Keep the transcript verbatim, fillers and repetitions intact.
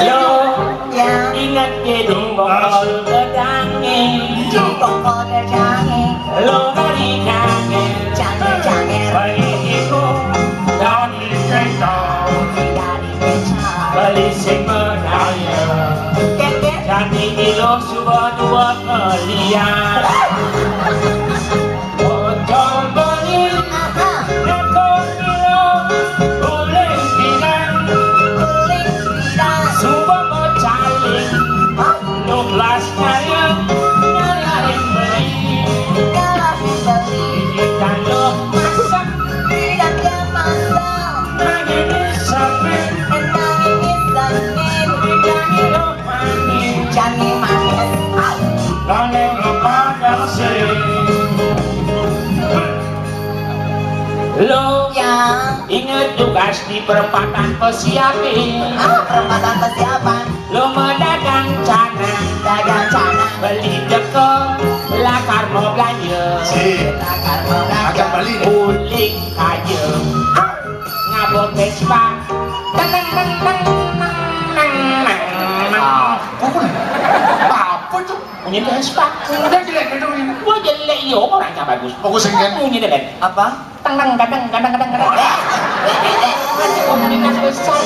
Lo inget gedung bongkol gedangé. Bongkol gedangé. Lo kali kangen. Jangan, jangan. Beli iku dari kentong. Dari kentong. Beli sing medaya. Keket. Jadi ilo suba dua kelian. Ojo beli. Aha. Neko ilo. Boleh bilang. Boleh bilang. Suba mau caling. Hah? Dua belas kaya. Ngalahin beli. Ngalahin beli. Ikan lo masak. Ikan dia masak. Nangini sampe. Nangini sampe. Ikan lo manis. Jangan manis. Au. Kalau lo pada sih. Lo. Ya. Inget tugas di perempatan Pesiapi. Ah, perempatan Pesiapan. Lo mau dagang canang. Dagang canang. Beli teko, lakar mau belanja. Sip. Lakar mau belanja. Akan beli. Uling kaja. Ngabot Vespa. Tenang, tenang, tenang, tenang, tenang. Ah, kok boleh? Apa itu? Bunyi Vespa. Udah jelek itu ini. Gua jelek, iya, orang yang bagus. Bagus yang kan? Bunyi jelek. Apa? Tenang, kadang, kadang, kadang, kadang. Komunikasi besar.